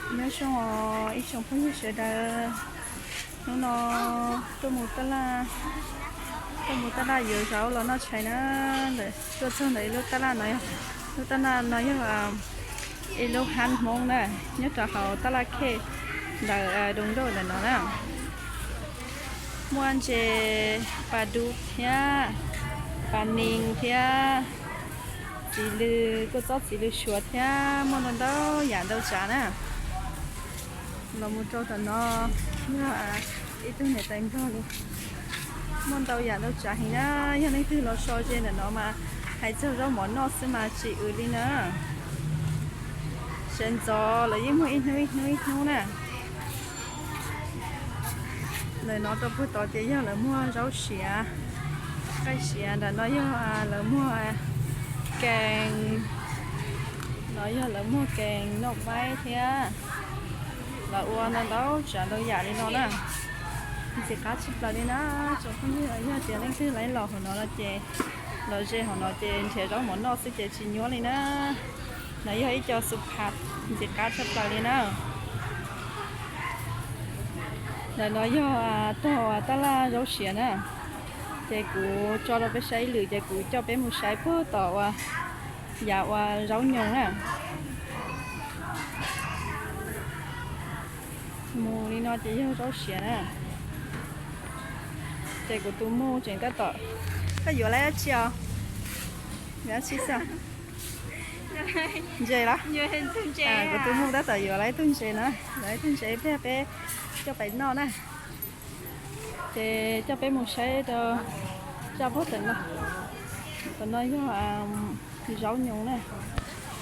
Nyob zoo os ib tsoom phooj ywg sawv daws, hnub no tuaj mus taj laj, tuaj mus taj laj yuav zaub los noj tshais na. Tuaj txog ntawm ib lub taj laj no, lub taj laj no yog ib lub hab Hmoob na, nyob rau hauv taj laj khej ntawm Doo Nrauj ntawm no na. Muaj ntses pas dub thiab pas nees thiab txiv lws, kua txob txiv lws suav thiab muaj ntau ntau yam ntau tsav na. Los mus rau tom no yog ib tug niam tais Nplog li. Muaj ntau yam ntau tsav heev na, yog leej twg los so ze ntawm no mas hais txog zaub mov noj xwb mas tsis w li na. Sawv ntxov lawv yeej muag ib hnub ib hnub ib hnub na. Ntawm no rau puag tod ces yog lawv muag zaub siav, nqaij siav, ntawm no yog lawv muag kees, no yog lawv muag kees noj maib thiab. Lawv ua ntau ntau tsav ntau yam li no na. Ntxim qab tshaj plaws li na. Tsoom phooj ywg, yog tias leej twg laij los hauv no no ces, los ze hauv no ces nrhiav zaub mov noj xwb ces tsis nyuaj li na. No yog ib co xu phav ntxim qab tshaj plaws li na. Ntawm no yog tog taj laj zaub siav na. Ces kuv tso rau peb saib ib lwm ces kuv coj peb mus saib puag tom uas yav uas zaub nyoos na. Mus li no ces yog zaub siav na. Ces kuv tus mus tseem tab tom, koj yuav lawv dab tsi os? Yuav dab tsi xwb? Ntses los? Kuv tus mus tab tom yuav lawv ib tug ntses na, lawv ib tug ntses pliag peb coj pais noj na. Ces coj peb mus saib rau, rau puag tom no. Tom no yog zaub nyoos na.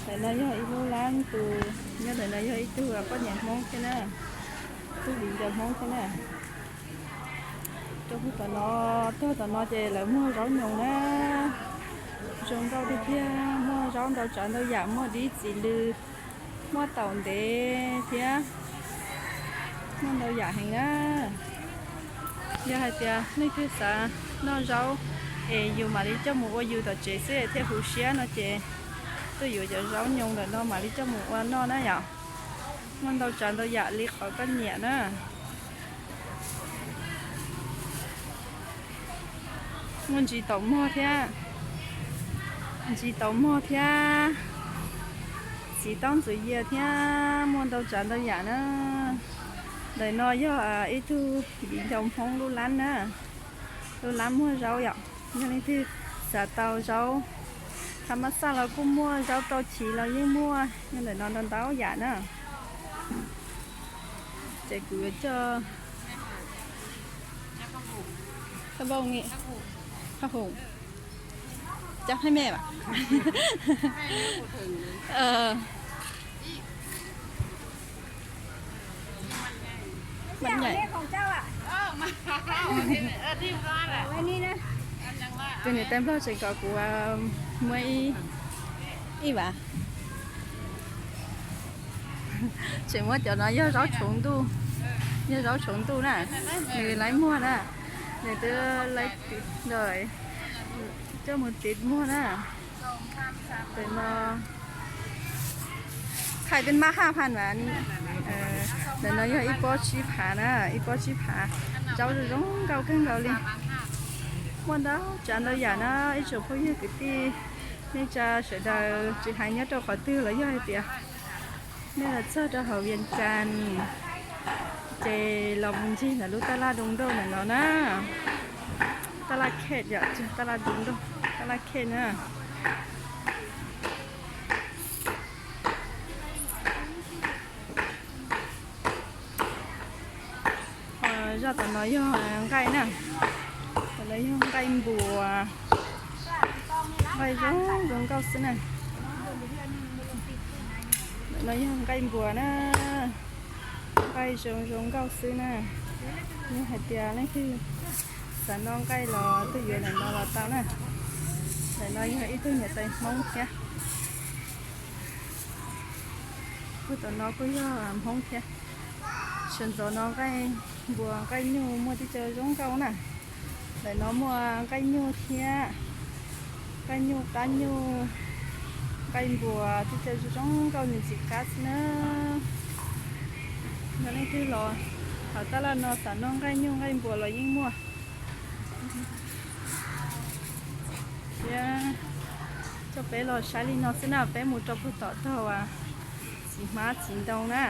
Tom no yog ib lub lab tus, nyob ntawm no yog ib tug poj niam Hmoob thiab na, tug viv ncaus Hmoob thiab na. Rau puag tom no, tog tom no ces lawv muag zaub nyoos na. Zoo nkauj tiag tiag, muaj zaub ntau tsav ntau yam, muaj dib txiv lws, muaj taum ntev thiab, muaj ntau yam heev na. Yog hais tias leej twg xav noj zaub es yus mam li coj mus ua yus tom tsev xwb thiaj huv siab no ces tuaj yuav cov zaub nyoos ntawm no mam li coj mus ua noj na yom. Muaj ntau tsav ntau yam li qhov koj nyiam na. Muaj ntsis taum muag thiab, ntsis taum muag thiab, txiv taub ntxuav yias thiab, muaj ntau tsav ntau yam na. Ntawm no yog ib tug viv ncaus Hmoob lub lab na, lub lab muag zaub yom. Yog leej twg xav tau zaub, thav mab xaj los kuj muaj, zaub rau chiv los yeej muaj, nyob ntawm no ntau ntau yam na. Ces kuv yuav coj, coj phooj ywg, coj phooj ywg, coj phooj ywg, tus niam tais Nplog tseem kom kuv muab ib, ib vas, tseem muab cov no yog zaub tshoov ntuj, yog zaub tshoov ntuj na, nws laiv muag na, nws twb laiv, coj mus tiv muag na. Ntawm no, khaij twb mab haj phan mas, ntawm no yog ib pob tsib phav na, ib pob tsib phav, zaub zoo zoo nkauj kawg nkaus li. Muaj ntau tsav ntau yam na ib tsoom phooj ywg kwv tij neej tsa sawv daws, tsis hais nyob rau qhov twg los yog hais tias nej los txog rau hauv Vias Cas ces los mus ncig ntawm lub taj laj Doo Nrauj ntawm no na. Taj laj khej yom, taj laj Doo Nrauj, taj laj khej na. Zaj tom no yog nqaij na, tom no yog nqaij npuas, nqaij zoo zoo nkauj xwb na. No yog nqaij npuas na, nqaij zoo zoo nkauj xwb na. Yog hais tias leej twg xav noj nqaij los tuaj yuav ntawm no los tau na. Ntawm no yog ib tug niam tais Hmoob thiab. Puag tom no kuj yog Hmoob thiab. Sawv ntxov no nqaij npuas nqaij nyuj muaj tib co zoo nkauj na. Ntawm no muaj nqaij nyuj thiab, nqaij nyuj qab nyuj, nqaij npuas tib co zoo nkauj ntxim qab xwb na. Yog leej twg los hauv tab laj no xav noj nqaij nyuj nqaij npua los yeej muaj. Thiab coj peb los saib li no xwb na, peb mus rau puag tom tog uas txiv hmab txiv ntoo na.